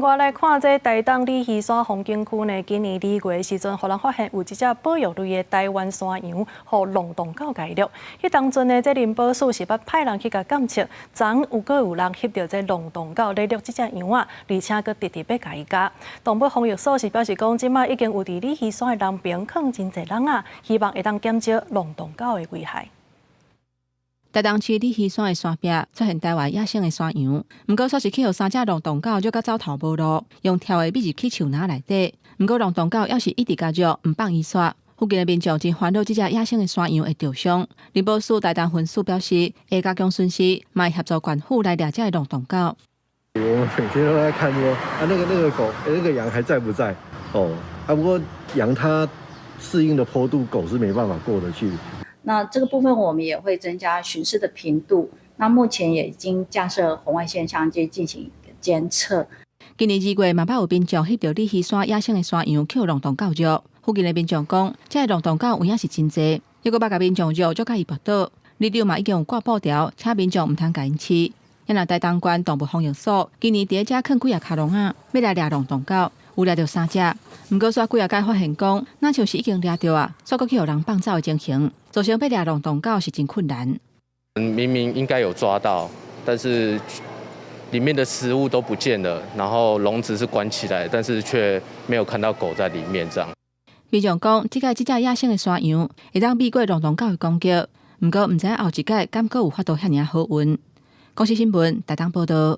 外來看，這台東鯉魚山風景區呢，今年2月的時陣，予人發現有一隻保育類的台灣山羊，予浪蕩狗共掠。彼當陣呢，這林保署是捌派人去共監測，昨昏有閣有人翕著這浪蕩狗咧掠這隻羊仔，而且閣直直欲共伊咬。動物防疫所是表示講，這馬已經有佇鯉魚山的南爿囥真濟籠仔，希望會當減少浪蕩狗的危害。台東市鯉魚山的山壁出現台灣野生的山羊，毋過煞是去予三隻浪蕩狗虐甲走投無路，用跳的覕入去樹林內底。毋過浪蕩狗猶是一直共虐，毋放伊煞。附近的民眾真煩惱這隻野生的山羊會著傷。林保署台東分署表示，會加強巡視，嘛會協助縣府來掠這个浪蕩狗。我們每天都在看說，啊，那個狗，那個羊還在不在？哦，啊，不過羊它適應的坡度，狗是沒辦法過得去。那這個部分我們也會增加巡視的頻度。那目前也已經架設紅外線相機進行監測。今年2月嘛，捌有民眾翕著鯉魚山野生的山羊予浪蕩狗虐。附近的民眾講，這个浪蕩狗有影是真濟，抑閣捌共民眾虐，就共伊跋倒。里長嘛已經有掛布條，請民眾毋通共𪜶飼。若台東縣動物防疫所今年佇遮囥幾仔跤籠仔，欲來掠浪蕩狗，有掠著三隻。毋過煞幾仔擺發現講，若像是已經掠著啊，煞閣去予人放走的情形，造成欲掠浪蕩狗是真困難。明明應該有抓到，但是裡面的食物都不見了，然後籠子是關起來，但是卻沒有看到狗在裡面。這樣。民眾講，這擺這隻野生的山羊會當避過浪蕩狗的攻擊，毋過毋知影後一擺敢閣有法度遐爾仔好運。公視新聞台東報導。